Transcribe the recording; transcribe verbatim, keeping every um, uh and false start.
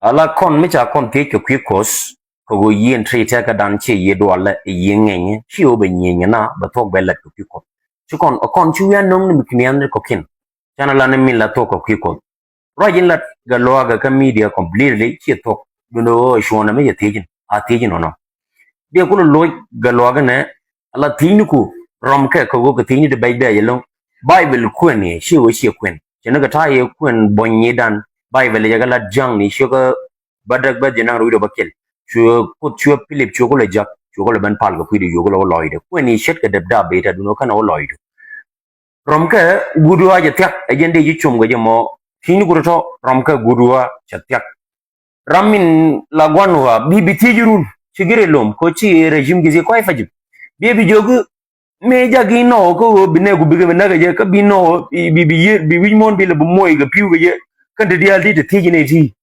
Ala kɔn mi ca kɔn thiec kɛ kui̱ Kuɔth, kɛ ɣöö yieen tëë tɛ̈kädan ciɛ yiëë dualɛ, yiëë ŋɛnyɛ, ci ɣöö bɛ nyieenyɛ na bɛ thuɔ̱k bɛ lät kɛ kui̱ Kuɔth. Ci kɔn, kɔn ci wi̱i̱ anɔ̱ŋ ni mi kinian ni kɔ̱kiɛn. Canɛ la ni min la thuɔ̱k kɛ kui̱ Kuɔth. Ruac in lat Gatluak kä media completely ciɛ thuɔ̱k. Duundɛ ɣöö cuɔ̱ɔ̱ŋ ɛmɛ cɛ thiec in, a thiec in ɔnɔ. Dee kulɛ loc Gatluak inɛ, ala thiecniku rɔmkɛ kɛ ɣöö kɛ thiecni ti bɛc bɛc ɛlɔ̱ŋ. Baiböl kuɛn i̱ ci ɣöö ciɛ kuɛn. Cɛ ni kɛ ta̱a̱ yɛ kuɛn buɔ̱ny nyidan. Baiböl jɛ kɛ lat Ja̱a̱ŋ ni ciökä bädäk bäth jɛ naŋ rɛw wi̱cdɛ bäkɛl. Cuɛ Kuoth, cuɛ Pilip, cuɛ kulɛ jak, cuɛ kulɛ ben pal kɛ kui̱dɛ, cuɛ kulɛ wä lɔcdɛ. Kuɛn i̱ ce̱tkɛ depda beta duundɛ kɛn wä lɔcdɛ. Rɔmkɛ guut ɣɔaa cɛ thia̱k, ɛ jɛn dee ji̱ com kɛ jɛ mɔ. Thiecniku tɔ̱tɔ̱, rɔmkɛ guut ɣɔaa cɛ thia̱k. Ram min la gua̱n ɣɔaa bi, bi thiec run, ci gir ilom kɛ ɣöö ci regime kɛ ci kɔc pajim. Bi, bi jiök i̱ mëë jak i̱ nɔ kä ɣöö bi nɛɛku bikɛ bi näk kɛ jɛ, kä bi nɔ bi, bi, bi yiëë, bi wi̱c muɔ̱ɔ̱n bi lɛ bi moc kɛ pi̱w kɛ jɛ. Kɛn ti diaal ti te thiec inɛ ti.